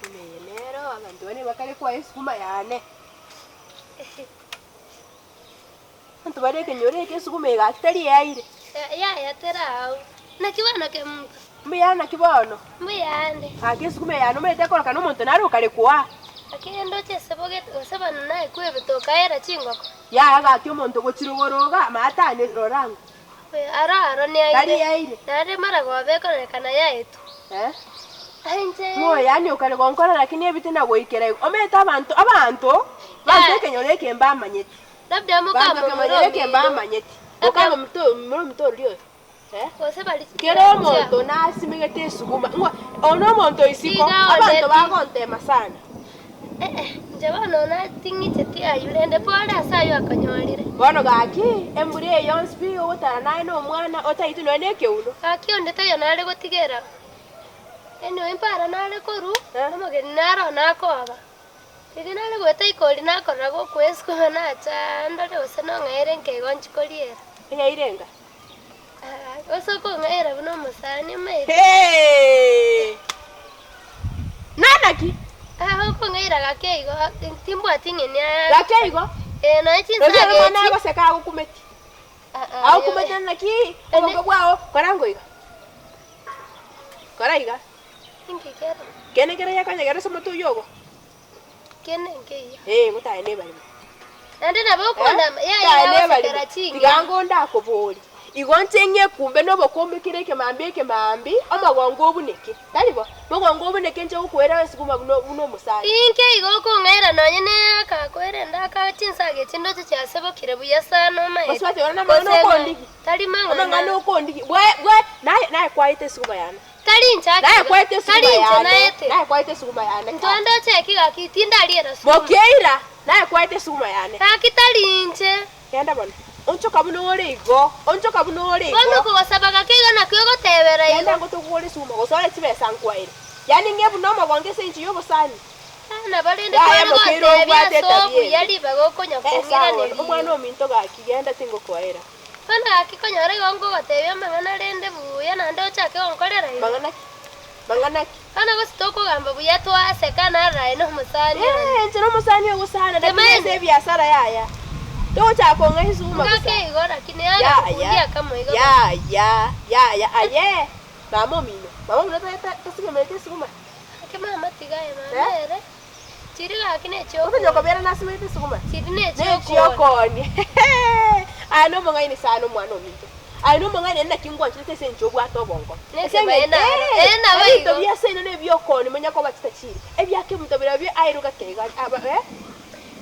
Esukuma eye nero abanto bane bakare kwaya esukuma yane. Abanto bare ekenyoro eke esukuma eye gaki tari yaire. Yaya terao. Naki bono kemunto? Mbuya naki bono? Mbuya ande. Gaki esukuma eye yane omanyete ekoroka na omonto nare okare koa. Gaki ndoche ase bogete gose bono naye kwebete okaera chingoko. Yaya gaki omonto gochirogoro iga amaate ane rora ang'o. Aro aro niaire, naende maragoba ekororekana yaetwe. Inche. Ng'o yaani okare gonkora lakini ebite na goikera igo. Omanyete abanto abanto banto ekenyoro eke mbamanyeti. Labda Banto mokama ekenyoro eke omoro mbamanyeti. Mokama omonto omoro omonto oria oyo. Eh? Gose bari Kera omonto nasimegete esuguma. Ng'o ono omonto isiko Tiga abanto oneti. bagontema sana. Eh-eh, inche bono nating'icheti ayio, rende pore ase ayio akonyorire. Bono gaki, embura eye yonsi pi ogotara naye nomwana otaitwe nonya nekeuno. Gaki onde taiyo nare gotigera, anyway mpara nare korwa, omogeni naro nakoaba. Riria nare goeta ikori nakorora gokwa esukuma nacha ndore gose nong'aire nkeigo nchi koriera. Eng'aire enga? Gose okong'aira buna omosani omaete. Hee! Nanaki? Ah, okong'aira gake igo, timbwati ng'eni aa. Gake igo? Eh, nonya Roche chinsaga omwana echi. agoseka agokumeti. Ah, ah, Agokumete naki? Obongo bwao, kora ango iga. Kora iga. Inki kere? Kende kere gekonyegera ase omote oyio ogo? Kende nkeiyo. Eh, ngotae nebarimo. Naende nabo okondama, Eh, yaya tae nagosekera nebarimo. ching'eni. Tiga ango ndakobori. Igo nche ng'ekumbe nobokombe kera ekemambia ekemambi, omogongo obuneke. Tari bo? Mogongo obuneke nche gokoera esuguma buna buna omosani. Inki igo okong'aira nonye ne akakoerenda aka chinsaga echi ndoche chiasebokire buya sana omaete. Mosubati ore namang'ana Gose ng'a okondigi. tari mang'ana. Amang'ana okondigi. Bwe bwe naye naye kwaete esuguma yane. Tari inche Naye akeiga, kwaete esuguma tari inche yane. naete. Naye kwaete esuguma yane. Intwe ndoche eki gaki tindariera sukuma. Mokeira, naye kwaete esuguma yane. Gaki tari inche. Genda bono. Onchoka buna ore igo. Onchoka buna ore igo. Bono kogosaba gaki igo naki ogotebera igo. Genda ngotogore esuguma gose ore chibesa nkwaire. Yaani ng'e buna omogongo ase enchera y'obosani. Ah, nabo rende Yaya tware mokeira gotebia obwate ase etabia obuya embe. ribaga okonya Eh, sawa kong'iraneria. bono. Omwana ominto gaki, genda tingokwaera. Bono gaki konyora igo nkogotebia amang'ana rende buya naende ochake gonkorera igo. Mang'ana ki? Mang'ana ki? Bono gose tokogamba buya twaseka narora aye nomosani one. Ee, inche nomosani ogosana, lakini Kemaene. ase ebiasara yaya. Togochaka kong'a esuguma Ngake bosa. igo lakini yaani Yaya, kundi akamo igo bosa. yaya, yaya, aye, mama omino, mama omino ta- ta- tasigemereti esuguma? Gaki mama tiga aye mama Eh? ere. Chiri gaki Gose nechiokonia. nyokobera nasimegete esuguma? Chiri nechiokonia. Nechiokonia. Aye nomong'aini sana omwana ominto. Aye nomong'aini naende naki ngwancherete ase enchera obwate obongo. Ase Nekebaye eng'encho naro. eh, Eh, nabo ebinto igo. bia ase ino nebiokonia manya koba chitachiri. Ebiakemunto birobio aye gake iga aba eh.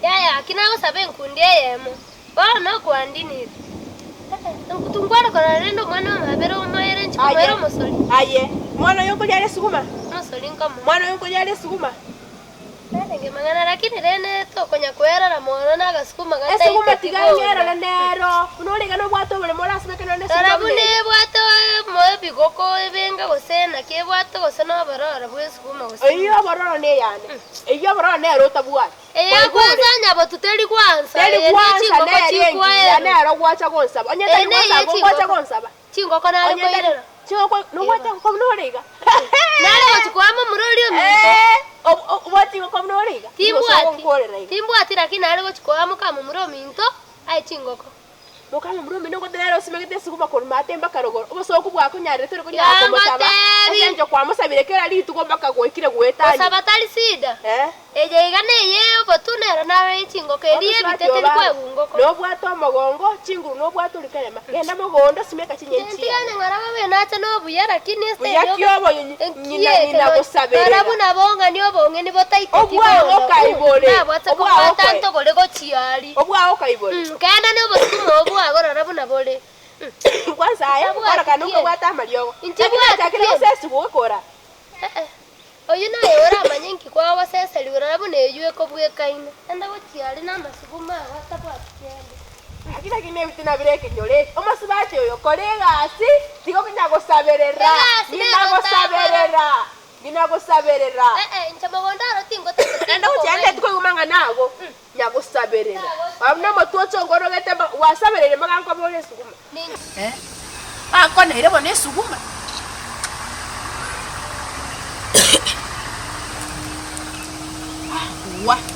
Yaya gaki nagosaba enkundi eyemo. Bono kwandinire. Tungware korora rende omwana omabere omoere inche Aye, komoera omosori. aye, omwana oyo nkoria are esuguma? Omosori nkomoa. Omwana oyo nkoria are esuguma? Narenge mang'ana lakini rende tokonya kwerora mono na agasukuma Esuguma gataiteti tiga bono. ng'erore nero. Buna ore iga nobwate oboremo orasimeke nonye Rora nesuguma buna buna eye. ebwate mo ebigoko ebinge gose naki ebwate gose nobororo bw'esukuma gose Eyio obororo neyane. Eyio obororo nero otabwati. Eye gwansa nyabotu teri gwansa, Teri eye ne gwansa chingoko nere engiya, chikwaerwa. nero gwacha gonsaba. Onye Eye tari neye gonsaba, ngwacha chingoko. gonsaba. Chingoko nare Onye tari koirera. chingoko nogwacha Eba. gokwa buna ore iga. Nare gochi koama omura oria ominto. Eh, ob- ob- obwate chingoko buna ore iga. Nigo Timbwati. ogonkorera iga. Timbwati lakini nare gochi koama kama omura ominto aye chingoko. Mokama omura omino ngote nere osimegete esuguma korwa maate mpaka rogoro. Obosooku bwakonyarire tori konyara komosaba. Yangotebi. Ase engencho kwamosabire kera rituko mpaka gwaikire goetania. Gosaba tari sida. Eh. Eye iga neye obotu nero naro ye chingoko eria Omosubati ebite teri obae, kwegwa ngoko. Nobwate omogongo, chinguru nobwate ori kerema. Genda mogondo simeka chinyeni Inche chiane. ntigane ng'ora babe nache nobuya lakini ase Buya erio ki obo ng'ina ng'ina gosaberera. Barabwo nabo ong'ani obong'eni botaiteti Obwao bono. okaibore. Nabwate Obwao kobwata okoe. ntogore gochia aria. Obwao okaibore. Mm, kenda nobotumo obwago rora buna bore. Kwanza aye Ntabwati korokana kieni. okobwate amariogo. Inche Lakini bwati nachakire kieni. gosesigwa gokora. Eh-eh. Oyio naye oramanye inki kwagoseserigwa rora buna eyio ekobwekaine. Enda gochia are namasuguma ago atabwati kende. Gaki naki nebitina bire ekenyoro eke. Omosubati oyo kora egasi tiga konya gosaberera. Egasi Ng'ina nero gosaberera. Ng'ina gosaberera. Eh-eh, inche mogondo aro tingotaka Naende gochia ande tikoigwa mang'ana ago. Nyagosaberera. Buna omotwe ochongorogete mba gwasabereire mpaka nkobore esuguma. Ninche. Bakoneire bono esuguma. kogwa.